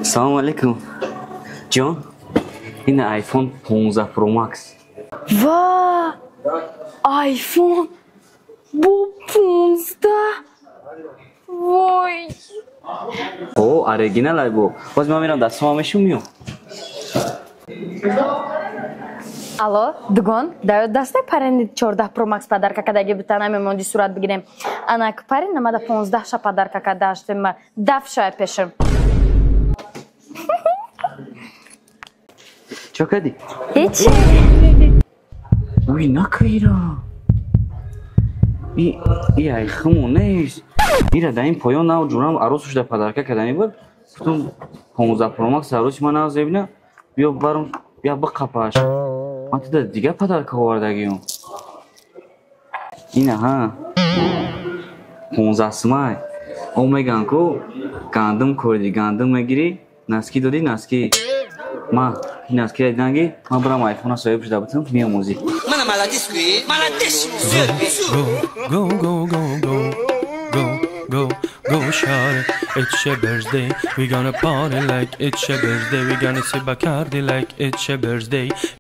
Салом алейкум. Ҷон, ин iPhone 15 Pro Max. Ва! iPhone бо 15. Вой! О, оригинал ай бо. Боз ман мерам дастама мешум миём. Алло, дугон, даёд дастай парени 14 Pro Max подарка кадаги бита намемонди сурат бигирем. Анак парин намада 15 ша подарка кадаштем ма. Даф шая пешам. Чо кардӣ? Ҳечи. Уй, накайра. И ай хумон нест. Ира дар ин поён нав ҷурам арӯс шуда подарка кардани буд. Гуфтум 15 Pro Max арӯси ман нав зебина. Биё барам, бия биқапаш. Ман туда дигар подарка овардагиём. Ина ҳа. 15 сумай. О меган ку гандум корди, гандум мегирӣ, наски додӣ, наски. Ма наски диданги, ман барам айфона соҳиб шуда бутам, меомӯзӣ. Мана молодец куи, молодец. Go, go, go, go, go, go, go, go, shawty. It's your birthday. We gonna party like it's your birthday. We gonna sip Bacardi like it's your birthday.